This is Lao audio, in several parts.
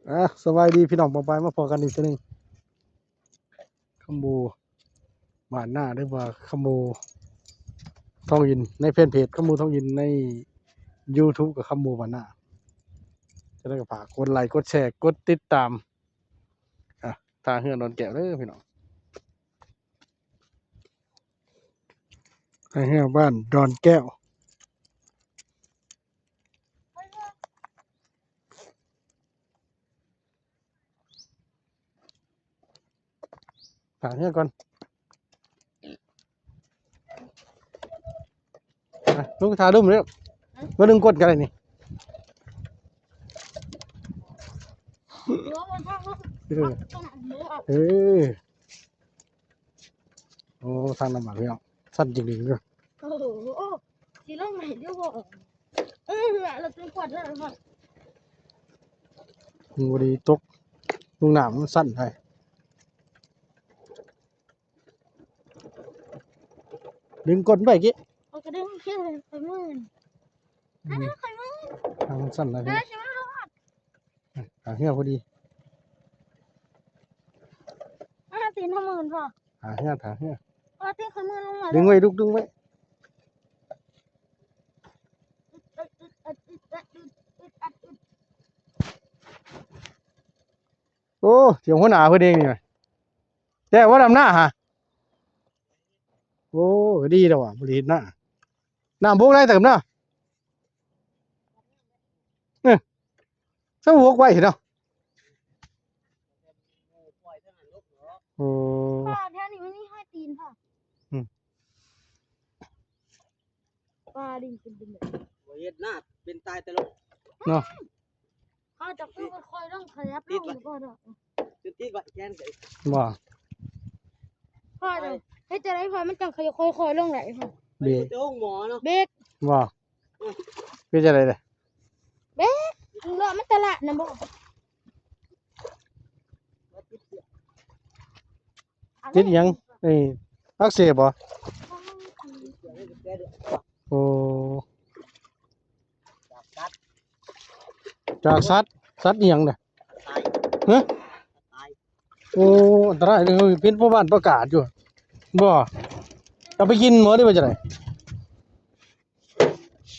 ອ່າ ສະບາຍດີພີ່ນ້ອງປ້ອງປາຍ ມາພໍ້ກັນອີກເທື່ອໜຶ່ງ ຄຳບູບ້ານນາ ຫຼືວ່າຄຳບູທອງຍິນ ໃນແຟນເພຈຄຳບູທອງຍິນ ໃນຢູທູບກໍຄຳບູບ້ານນາ. ຈັ່ງໃດກໍຝາກກົດໄລ ກົດແຊ ກົດຕິດຕາມ ອ່າ ທ່າເຮືອດອນແກ້ວເດີພີ່ນ້ອງ. ໃນເຮືອນບ້ານດອນແກ້ວ ຖ້າເຮືອກ່ອນ ອ່ະ ລຸງຖ້າດຸມເດີ ບໍ່ດຶງກົ້ນກໍໄດ້ນີ້ ເອີ ເອີ. ໂອ້ ທາງນ້ຳໝາກພີ່ນ້ອງ ຊັນຈິງໆເດີ ໂອ້ໂຫ ຊິລົງໄດ້ຢູ່ບໍ່ ເອີ ລະເປັນຂວດເດີ ມັນບໍ່ໄດ້ຕົກລົງນ້ຳ ມັນຊັນໄດ໋ ດຶງກົ້ນໄປກີ້ ຂ້ອຍກໍດຶງ ຂ້ອຍເມື່ອຍ ອືມ ອັນນັ້ນຂ້ອຍເມື່ອຍ ທາງມັນຊັນໄດ໋ ເອີ ຊິມາຮອດ ອ່ະ ຫາເຮືອພໍດີ ອ່າ ຕີນເຮົາມື່ນພໍ ຫາເຮືອ ຫາເຮືອ ເອີ ຕີນຂ້ອຍມື່ນລົງມາ ດຶງໄວ້ລູກ ດຶງໄວ້ ໂອ້ ສຽງຫົວໜ້າເພິ່ນເອງນີ້ ແຕ່ວ່າດຳນາຫາ ໂອ້ ດີແລ້ວວ່າ ບໍ່ໄດ້ເຮັດນາ ນ້ຳບົກໄດ້ເຕີມເນາະ ເອີ ສະບົກໄວ້ເນາະ ໂອ້ ປາແຖວນີ້ມັນມີຮອຍຕີນພໍ ອືມ ປາດິນເປັນດິນ ບໍ່ເຮັດນາ ເປັນຕາຍແຕ່ລະ ເນາະ ຂ້ອຍຈະຄືຄ່ອຍໆລົງ ຂະຫຍັບລົງ ບໍ່ ຈະຕິດໄວ້ແຂນໄດ້ ບໍ່ ພໍ່ ເຮັດຈັ່ງໃດພໍ່ ມັນຈັ່ງຄ່ອຍໆລົງໄດ້ພໍ່ ເບກ ໄປຢູ່ແຕ່ໂຮງໝໍເນາະ ເບກ ບໍ່ ເປັນຈັ່ງໃດລະ ເບກ ເລາະມັນຕະຫຼາດນະບໍ່ ຕິດຫຍັງ ໄອ້ ອັກເສບບໍ່ ໂອ້ ຈາກສັດ ສັດອີ່ຫຍັງນະ ຮະ ໂອ້ ອັນຕະລາຍເລີຍ ເຫັນພໍ່ບ້ານປະກາດຢູ່ ບໍ່ ເອົາໄປກິນບໍ່ ຫຼືວ່າຈັ່ງໃດ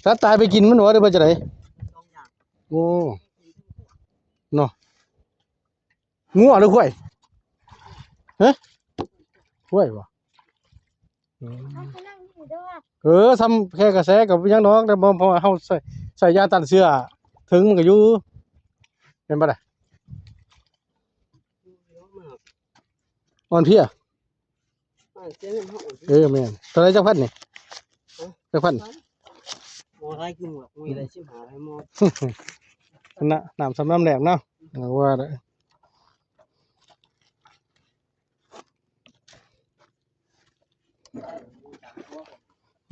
ສັດຕາຍໄປກິນມັນບໍ່ ຫຼືວ່າຈັ່ງໃດ ໂອ້ ເນາະ. ງົວຫຼືຄວາຍ ຮະ ຄວາຍບໍ່ ອືມ ເອີ ຊຳແຄ່ກະແສກໍບໍ່ຫຍັງດອກ ແຕ່ບໍ່ ເພາະວ່າເຮົາໃສ່ ໃສ່ຢາຕ້ານເຊື້ອ ເຖິງມັນກໍຢູ່ ແມ່ນບໍ່ລະ ອ່ອນເພຍ. ເອີ ແມ່ນ ເທົ່າໃດ ຈັກພັນນີ້ ຮະ ຈັກພັນ ໝໍຫຼາຍຄືໝວກ ມີໄດ້ສິບຫ້າໃບໝໍ ນະ ນ້ຳຊຳນ້ຳແຫຼກເນາະ ເອີ ວ່າໄດ້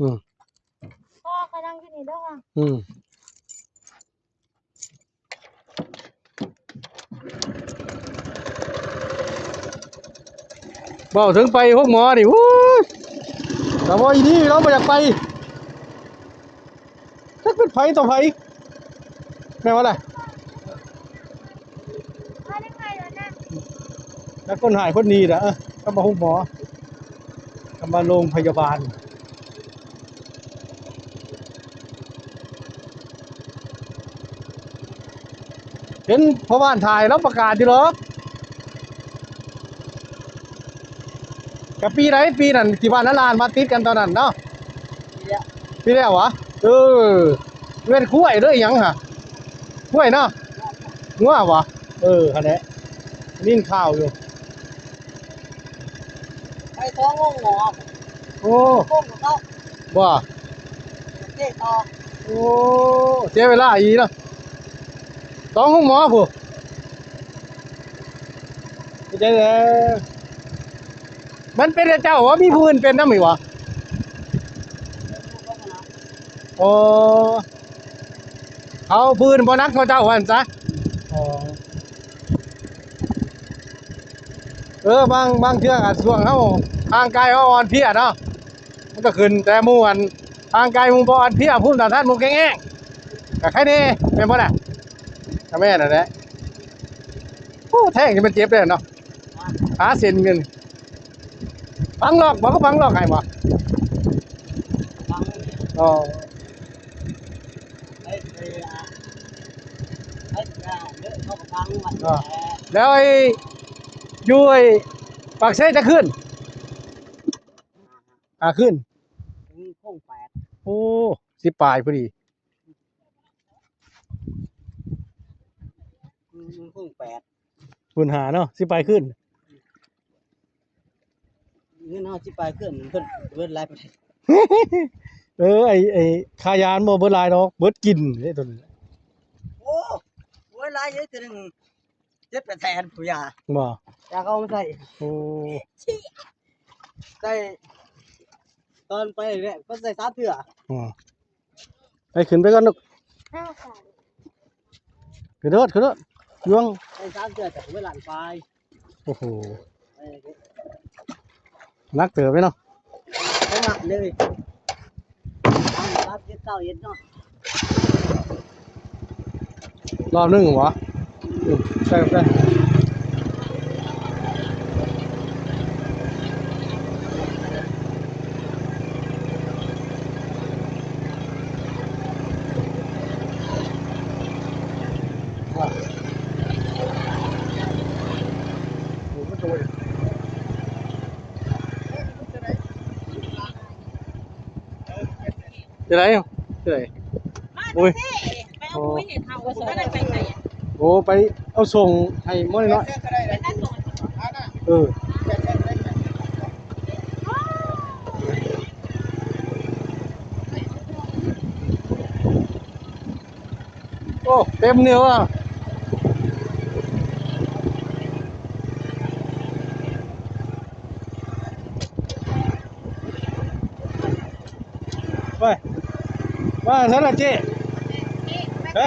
ອືມ ພໍ່ກຳລັງຢູ່ນີ້ເດີ ອືມ. ເວົ້າເຖິງໄປໂຮງໝໍນີ້ ໂອ້ຍ ຕາບໍ່ອີດີເນາະ ບໍ່ຢາກໄປ ຈັກເປັນໃຜຕໍ່ໃຜ ແມ່ນບໍ່ລະ ຈັກຄົນຮ້າຍຄົນດີລະ ເອີ ຄຳວ່າໂຮງໝໍ ຄຳວ່າໂຮງພະຍາບານ. ເຫັນພໍ່ບ້ານຖ່າຍລາວປະກາດຢູ່ດອກ ກະປີໃດ ປີນັ້ນທີ່ບ້ານນາລານມາຕິດກັນຕອນນັ້ນເນາະ ປີແລ້ວຫວາ ເອີ ແມ່ນຄວາຍເດີ ອີຫຍັງຫະ ຄວາຍເນາະ ງົວຫວາ ເອີ ຫັ້ນແຫຼະ ໄດ້ຍິນຂ່າວຢູ່. ໄປສອງໂຮງໝໍ ໂອ້ ໂຮງໝໍເຂົາ ບໍ່ ເຕະຕໍ່ ໂອ້ ເສຍເວລາອີກເນາະ ສອງໂຮງໝໍພຸ້ນ ເປັນຈັ່ງໃດ ມັນເປັນແຕ່ເຈົ້າບໍ່ ມີຜູ້ອື່ນເປັນນຳອີກບໍ່ ໂອ້. ເຂົາພື້ນບໍ່ໜັກເທົ່າເຈົ້າວ່າຊັ້ນຊະ ອໍ ເອີ ບາງ ບາງເທື່ອກໍຊ່ວງເຮົາຮ່າງກາຍເຮົາອ່ອນເພຍເນາະ ມັນກໍຂຶ້ນ ແຕ່ໝູ່ອັນຮ່າງກາຍໝູ່ບໍ່ອ່ອນເພຍ ພູມຕ້ານທານໝູ່ແຂງແຮງ ກໍໄຄແດ່ ແມ່ນບໍ່ລະ ກໍແມ່ນຫັ້ນແຫຼະ. ໂອ້ ແທງນີ້ມັນເຈັບເດ້ເນາະ ຫາເສັ້ນເງິນ ຝັງລອກບໍ່? ເຂົາຝັງລອກໃຫ້ບໍ່? ຝັງ ອໍ ໄປ ໄປ ອ່າ ໄປ ອ່າ ເດີ ເຂົາກໍຝັງມັນ ອໍ ແຫຼະ ແລ້ວໄອ້ ຢູ່ໄອ້ປາກເຊຈັກຄືນ? ຫ້າຄືນ ເຖິງໂຄ້ງແປດ ໂອ້ ສິບປາຍພໍດີ ເຖິງໂຄ້ງແປດ ເພິ່ນຫາເນາະ ສິບປາຍຄືນ ເງິນເຮົາສິບປາຍຄືນ ເພິ່ນເບິດຫຼາຍປານໃດ? ເອີ ໄອ້ ໄອ້ຄ່າຢາມັນບໍ່ເບິດຫຼາຍດອກ ເບິດກິນເດ້ໂຕນີ້ ໂອ້ ໂອ້ຍ ຫຼາຍເດ້ ເທື່ອໜຶ່ງ ເຈັດແປດແສນພຸ້ນຢາ ບໍ່? ຢາເຂົາເອົາມາໃສ່ ໂອ້ ໃສ່ ຕອນໄປແຫຼະ ກໍໃສ່ສາມເທື່ອ ອໍ ໄປ ຂຶ້ນໄປກ່ອນລູກ ກະໂດດ ກະໂດດ ລວງ ໃສ່ສາມເທື່ອ ແຕ່ກໍບໍ່ລ້ານປາຍ ໂອ້ໂຫ ເອີ ໜັກເຕີບເດ້ເນາະ ບໍ່ໜັກເລີຍ ສາມເຈັດເກົ້າເອັດເນາະ ລອບໜຶ່ງບໍ່? ອືມ ໃສ່ ໃສ່ ຈັ່ງໃດ? ຈັ່ງໃດ? ໂອ້ຍ ໂອ້ ໄປເອົາສົ່ງໃຫ້ໝໍນ້ອຍ ເອີ ໂອ້ ເຕັມນີ້ວ່າ ໄປ ວ່າຊັ້ນລະເຈ້ ຮະ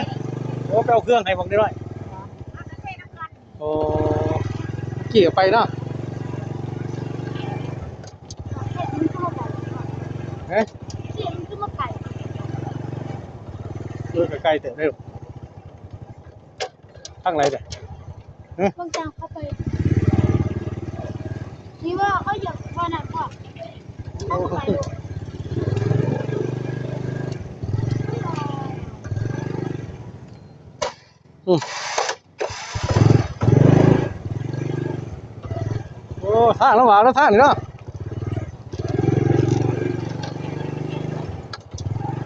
ໂອ້ ໄປເອົາເຄື່ອງໃຫ້ພວກເດັກນ້ອຍ ໂອ້ ຂີ່ໄປເນາະ ຮະ ເອີ ກໍໄກເຕີບເດ້ ທາງໃດເດ້? ຮະ? ບາງຢ່າງເຂົ້າໄປ ນີ້ວ່າເຂົາຢາກວ່ານັ້ນບໍ່? ເຂົ້າໄປໂລດ ອືມ ໂອ້ ທາງລຳບາກເນາະ ທາງນີ້ເນາະ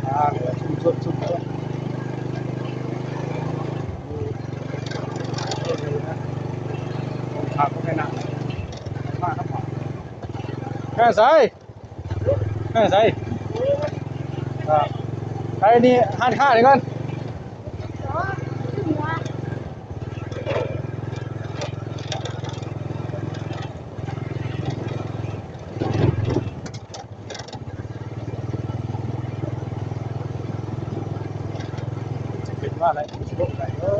ອ່າ ຊຸມຊົນ ຊຸມຊົນ ມານຳ ມານຳ ມາໃສ? ມາໃສ? ອ່າ ໄປນີ້ ຮ້ານຄ້ານີ້ກ່ອນ. ເປັນວ່າໄດ້ ຊິລົງໄດ້ເດີ.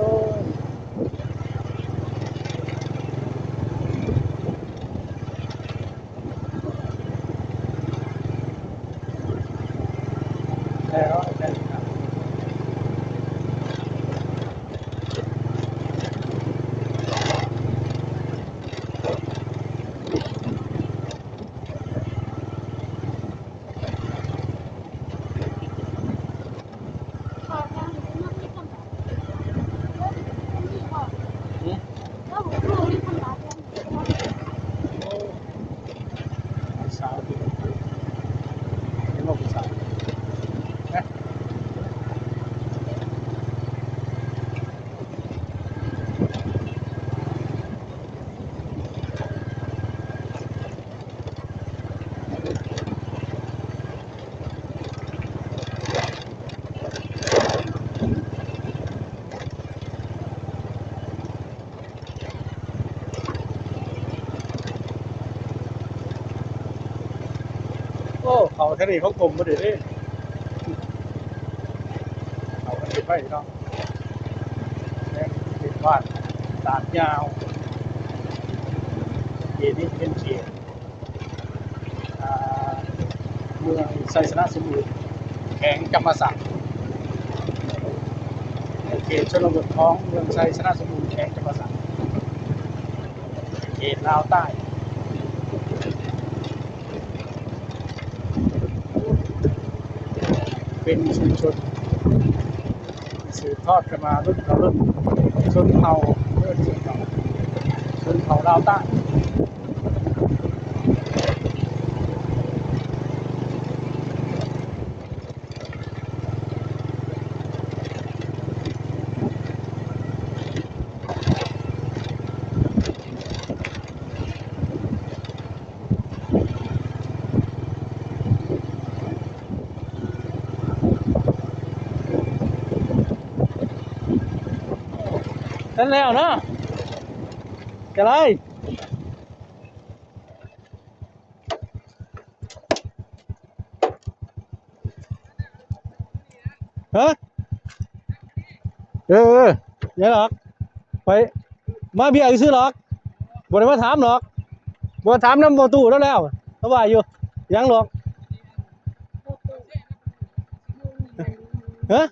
ໂອ້ ເຂົ້າທະເລຂອງກົມບໍ່ໄດ້ເດ້ ເຂົ້າທະເລໄປເນາະ ແລະເປັນບ້ານຕາດຍາວ ເຂດນີ້ເປັນເຂດ ອ່າ ເມືອງໄຊຊະນະສົມບູນ ແຂວງຈຳປາສັກ ເຂດຊົນນະບົດຂອງເມືອງໄຊຊະນະສົມບູນ ແຂວງຈຳປາສັກ. ເຂດລາວໃຕ້ ເປັນຊຸມຊົນສືບທອດກັນມາລຸ້ນຕໍ່ລຸ້ນ ຊົນເຜົ່າ ເອີ້ນຊົນເຜົ່າ ຊົນເຜົ່າລາວໃຕ້. ນັ້ນແລ້ວເນາະ ກະໄດ້. ຮະ? ເອີ ເອີ ຢ່າດອກ ຂ້ອຍມາເບຍຊື່ດອກ ບໍ່ໄດ້ມາຖາມດອກ ບໍ່ຖາມນຳບໍ່ຕູ້ແລ້ວ ລາວວ່າຢູ່ ຍັງດອກ ຮະ?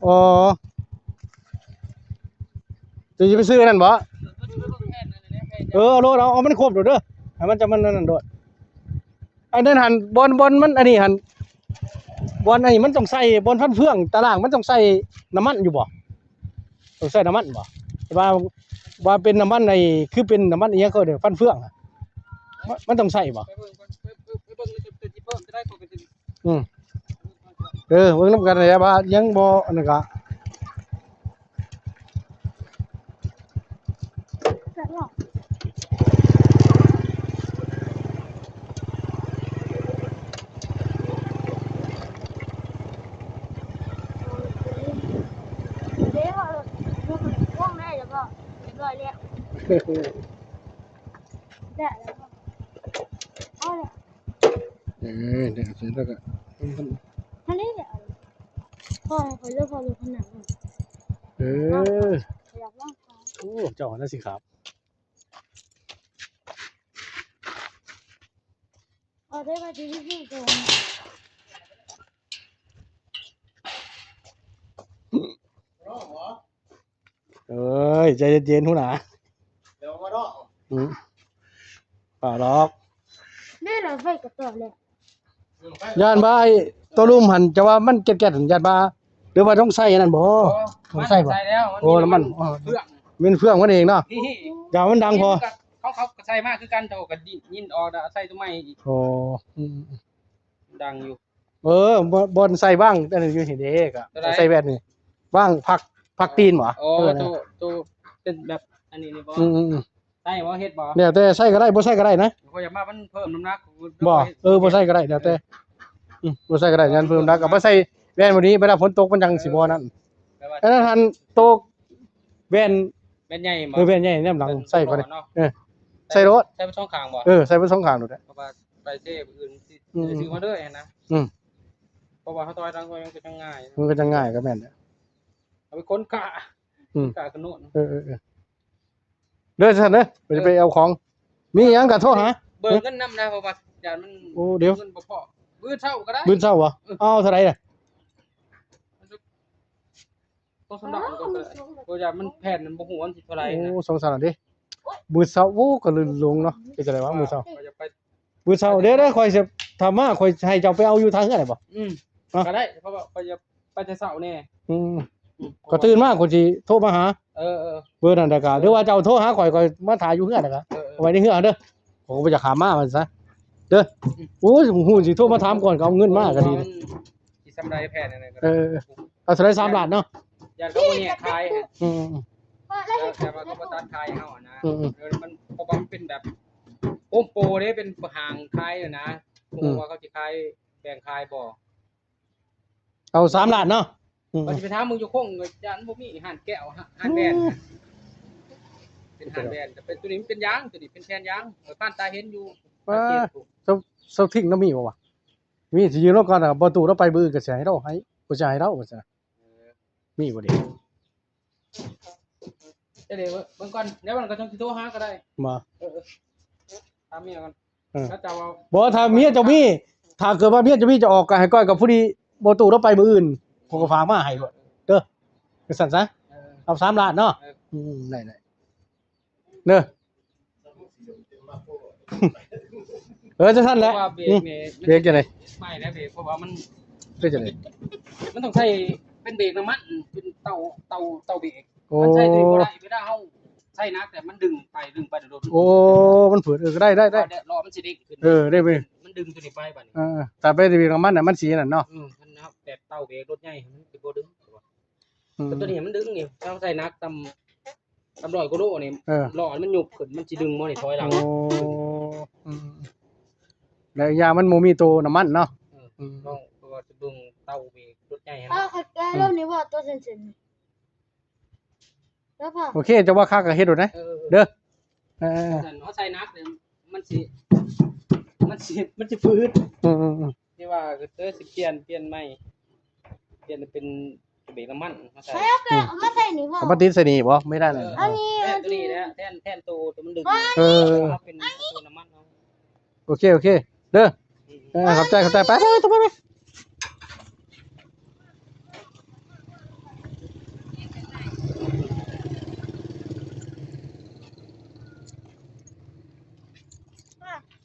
ອໍ ເຈົ້າຊິໄປຊື້ອັນນັ້ນບໍ່? ເອີ ເອົາໂລດ ເອົາ ເອົາມັນຄົບໂລດເດີ ໃຫ້ມັນຈະມັນອັນນັ້ນໂລດ. ອັນນັ້ນຫັ້ນ ບ່ອນ ບ່ອນມັນອັນນີ້ຫັ້ນ ບ່ອນອັນນີ້ມັນຕ້ອງໃສ່ ບ່ອນຟັນເຟືອງຕາລ່າງ ມັນຕ້ອງໃສ່ນ້ຳມັນຢູ່ບໍ່? ຕ້ອງໃສ່ນ້ຳມັນບໍ່? ແຕ່ວ່າ ວ່າເປັນນ້ຳມັນໄອ້ ຄືເປັນນ້ຳມັນອີ່ຫຍັງເຂົາເອີ້ນ ຟັນເຟືອງ ມັນ ມັນຕ້ອງໃສ່ບໍ່? ໄປເບິ່ງກ່ອນ ໄປ ໄປ ໄປເບິ່ງ ແຕ່ ແຕ່ຊິເພີ່ມຈະໄດ້ ເຂົາກໍຊິ ອືມ ເອີ ເບິ່ງນຳກັນແຫຼະວ່າຍັງບໍ່ອັນນັ້ນກະ ເດ້ ເຮົາລົງໄດ້ແລ້ວກໍຮຽບຮ້ອຍແລ້ວ ໄດ້ແລ້ວ ເອົາແລ້ວ. ເອີ ເດີ ເສັດແລ້ວກໍ ອັນນີ້ແຫຼະ ພໍ ພໍເລີຍ ພໍເລີຍຂະໜາດນັ້ນ ເອີ ຢາກລອງ ໂອ້ ເຈົ້າໜ້າຊິຂາບ ເອົາໄດ້ວ່າຊິຢູ່ຕົງ ເອີຍ ໃຈເຢັນໆ ຫົວໜ້າ ດຽວມາເນາະ ອືມ ປ່າດອກ ນີ້ລະໄຟກະຕໍ່ແລ້ວ ຢ້ານວ່າໄອ້ໂຕລຸ່ມຫັ້ນ ຈະວ່າມັນແກັດໆຫັ້ນ ຢ້ານວ່າ ຫຼືວ່າຕ້ອງໃສ່ອັນນັ້ນບໍ່? ອໍ ຕ້ອງໃສ່ບໍ່? ໃສ່ແລ້ວ ໂອ້ ນ້ຳມັນ ເຄື່ອງ ເປັນເຄື່ອງມັນເອງເນາະ ຢ້ານມັນດັງພໍ ເຂົາ ເຂົາກໍໃສ່ມາຄືກັນ ເຈົ້າກໍໄດ້ຍິນອອກ ໃສ່ຕົວໃໝ່ອີກ ອໍ ອືມ ດັງຢູ່ ເອີ ບ່ອນ ບ່ອນໃສ່ວາງອັນນັ້ນຢູ່ນີ້ເດ້ ກະໃສ່ແບບນີ້ ວາງພັກ ພັກຕີນບໍ່? ອໍ ເອີ ໂຕ ໂຕເປັນແບບອັນນີ້ນີ້ບໍ່? ອືມໆ ໃສ່ບໍ່ ເຮັດບໍ່? ແລ້ວແຕ່ ໃສ່ກໍໄດ້ ບໍ່ໃສ່ກໍໄດ້ນະ ຂ້ອຍຢາກວ່າມັນເພີ່ມນ້ຳໜັກບໍ່? ເອີ ບໍ່ໃສ່ກໍໄດ້ ແລ້ວແຕ່ ອືມ ບໍ່ໃສ່ກໍໄດ້ ຢ້ານເພີ່ມນ້ຳໜັກ ກໍມາໃສ່ແວ່ນບໍ່ດີ ເວລາຝົນຕົກມັນຈັ່ງຊິບໍ່ນັ້ນ ອັນນັ້ນຫັ້ນໂຕແວ່ນ ແວ່ນໃຫຍ່ບໍ່? ເອີ ແວ່ນໃຫຍ່ແນມຫຼັງໃສ່ກໍໄດ້ ເອີ ໃສ່ໂລດ ໃສ່ເບິດສອງຂ້າງບໍ່? ເອີ ໃສ່ເບິດສອງຂ້າງໂລດ ເພາະວ່າ ໄປເຊມື້ອື່ນຊິ ອືມ ຊື້ມາເລີຍຫັ້ນນະ ອືມ ເພາະວ່າເຮົາຖອຍຫຼັງ ມັນກໍຈັ່ງງ່າຍ ມັນກໍຈັ່ງງ່າຍ ກໍແມ່ນແຫຼະ ເອົາໄປຂົນກະ ອືມ ກະກະໂນດ ເອີໆ ເດີຊັ້ນເດີ ໄປ ເອີ ໄປເອົາຂອງ ມີຫຍັງກະໂທຫາ ເບີເງິນນຳນະ ເພາະວ່າຢ້ານມັນ ໂອ້ ດຽວ ເງິນບໍ່ພໍ ມື້ເຊົ້າກໍໄດ້ ມື້ເຊົ້າບໍ່? ເອີ ເອົາເທົ່າໃດລະ? ໂຕສຳລັບມັນກໍ ໂຕຢ່າງມັນແຜ່ນມັນບໍ່ຮູ້ວ່າມັນຊິເທົ່າໃດນະ ໂອ້ ສອງສາມອັນເດ້ ມື້ເຊົ້າ ໂອ້ ກໍລຶ້ງລົງເນາະ ເປັນຈັ່ງໃດວະມື້ເຊົ້າ ຂ້ອຍຢາກໄປ ມື້ເຊົ້າ ດຽວໆ ຂ້ອຍຊິ ຖ້າມາຂ້ອຍໃຫ້ເຈົ້າໄປເອົາຢູ່ທ່າເຮືອນໄດ້ບໍ່? ອືມ ເນາະ ກໍໄດ້ ເພາະວ່າຂ້ອຍຈະໄປແຕ່ເຊົ້າແດ່ ອືມ ອືມ ກໍຕື່ນມາຂ້ອຍຊິໂທມາຫາ ເອີໆ ເບີນັ້ນແລ້ວກໍ ເອີ ຫຼືວ່າເຈົ້າໂທຫາຂ້ອຍ ຂ້ອຍມາຖ້າຢູ່ເຮືອນແລ້ວກໍ ເອີໆ ເອົາໄວ້ໃນເຮືອນເດີ ຂ້ອຍກໍບໍ່ຢາກຂ້າມມາວ່າຊັ້ນເດີ ອືມ ໂອ້ຍ ຮູ້ຊິໂທມາຖາມກ່ອນ ກໍເອົາເງິນມາກໍດີ ມັນຊິສ່ຳໃດແຜນອັນນັ້ນກໍໄດ້ ເອີ ເອົາເທົ່າໃດ ສາມລ້ານເນາະ ຢ້ານເຂົາບໍ່ແຍກຂາຍ ອືມ ແຕ່ ແຕ່ວ່າເຂົາບໍ່ຕັດຂາຍໃຫ້ເຮົານະ ອືມໆ ເອີ ມັນ ເພາະວ່າມັນເປັນແບບໂຮມໂປຣເດ້ ເປັນຫ້າງຂາຍນະ ອືມ ບໍ່ຮູ້ວ່າເຂົາຊິຂາຍ ແບ່ງຂາຍບໍ່ ເອົາສາມລ້ານເນາະ ອືມ ວ່າຊິໄປຖາມເບິ່ງຢູ່ຄົງ ຢ້ານບໍ່ມີຮ້ານແກ້ວ ຮ້ານແວ່ນ ອືມ ເປັນຮ້ານແວ່ນ ແຕ່ເປັນ ໂຕນີ້ມັນເປັນຢາງ ໂຕນີ້ເປັນແຜ່ນຢາງ ຂ້ອຍຜ່ານຕາເຫັນຢູ່ ວ່າ ເຈົ້າ ເຈົ້າຖິ້ງນຳມີບໍ່ວະ? ມີ ຊິຢືມລາວກ່ອນ ບໍ່ຕູ້ລາວໄປມື້ອື່ນກໍຊິໃຫ້ລາວ ໃຫ້ ບໍ່ຊິໃຫ້ລາວວ່າຊັ້ນ ເອີ ມີບໍ່ເດ? ເອີ ເບິ່ງກ່ອນ ແນວນັ້ນກໍຈັ່ງຊິໂທຫາກໍໄດ້ ບໍ່ ເອີ ເອີ ຖາມເມຍກ່ອນ ເອີ ຖ້າເຈົ້າວ່າ ບໍ່ ຖ້າເມຍເຈົ້າມີ ຖ້າເກີດວ່າເມຍເຈົ້າມີ ເຈົ້າອອກ ກໍໃຫ້ກ້ອຍກັບຜູ້ນີ້ ບໍ່ຕູ້ລາວໄປມື້ອື່ນ ຂ້ອຍກໍຝາກມາໃຫ້ໂລດເດີ ຈັ່ງຊັ້ນຊະ ເອີ ເອົາສາມລ້ານເນາະ ເອີ ອືມ ໄດ້ໆ ເດີ. ເອີ ຈັ່ງຊັ້ນແຫຼະ. ເພາະວ່າເບຣກນີ້ ອືມ ເບຣກຈັ່ງໃດ? ໃໝ່ແລ້ວເບຣກ ເພາະວ່າມັນ ເປັນຈັ່ງໃດ? ມັນຕ້ອງໃຊ້ເປັນເບຣກນ້ຳມັນ ເປັນເຕົາ ເຕົາ ເຕົາເບຣກ. ໂອ້ ມັນໃຊ້ຕົວນີ້ບໍ່ໄດ້ ເວລາເຮົາໃຊ້ໜັກ ແຕ່ມັນດຶງໄປດຶງໄປໂດດໆ. ໂອ້ ມັນຝືດ. ເອີ ກໍໄດ້ ໄດ້ ໄດ້ ເພາະວ່າເບາະມັນຊິເດ້ງຂຶ້ນ. ເອີ ໄດ້ເວີຍ. ມັນດຶງຕົວນີ້ໄປບາດນີ້. ເອີ ຖ້າໄປເບຣກນ້ຳມັນນະ ມັນຊິອັນນັ້ນເນາະ. ອືມ ຄັນເຮົາແບບເຕົາເບຣກລົດໃຫຍ່ ມັນຊິບໍ່ດຶງ. ອືມ ແຕ່ຕົວນີ້ມັນດຶງນີ້ ເຮົາໃສ່ໜັກຕ່ຳ ຕ່ຳຮ້ອຍກວ່າໂລນີ້ ເອີ ລໍ້ມັນຍົກຂຶ້ນ ມັນຊິດຶງໝໍນີ້ຖອຍຫຼັງ. ໂອ້ ອືມ ແລ້ວອີກຢ່າງມັນບໍ່ມີໂຕນ້ຳມັນເນາະ. ເອີ ອືມ ລອງ ເພາະວ່າຈະເບິ່ງເຕົາເບຣກລົດໃຫຍ່ຫັ້ນ. ເອົາ ເຂົ້າໃຈແລ້ວນີ້ວ່າໂຕເສັ້ນໆນີ້ ແລ້ວພໍ ໂອເຄ ເຈົ້າວ່າຄັກກໍເຮັດໂລດນະ. ເອີ ເດີ ເອີ ເຮົາໃສ່ໜັກນີ້ ມັນຊິ ມັນຊິ ມັນຊິຝືດ. ອືມໆໆ ທີ່ວ່າກໍເລີຍຊິປ່ຽນ ປ່ຽນໃໝ່ ປ່ຽນເປັນເບຣກນ້ຳມັນມາໃສ່. ໃສ່ເອົາໄປ ອືມ ເອົາມາໃສ່ນີ້ບໍ່? ເອົາມາຕິດໃສ່ນີ້ບໍ່? ບໍ່ໄດ້ນະ. ເອີ ອັນນີ້ ແທນຕົວນີ້ແຫຼະ ແທນ ແທນໂຕ ໂຕມັນດຶງ. ເອີ ເອົາເປັນໂຕນ້ຳມັນເອົາ. ໂອເຄ ໂອເຄ ເດີ. ອືມ ເອີ ຂອບໃຈ ຂອບໃຈ. ໄປ ໄປ ໄປ ໄປ.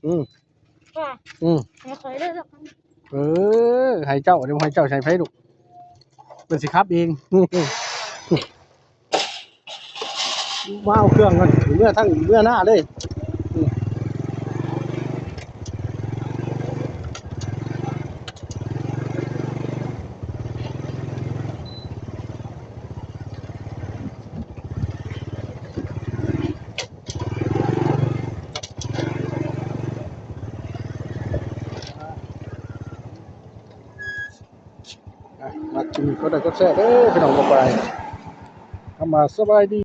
ອືມ ອືມ ໃຫ້ຂ້ອຍເດີ. ເອີ ໃຫ້ເຈົ້າ ດຽວໃຫ້ເຈົ້າໃຊ້ໄຟລູກ ເພິ່ນຊິຂັບເອງ. ມາເອົາເຄື່ອງກ່ອນ ເມືອທາງ ເມືອໜ້າເລີຍ. ອ່ະ ມັກກິນກົດໄລກົດແຊເດີພີ່ນ້ອງ ບໍ່ໄປ ຄຳວ່າສະບາຍດີ.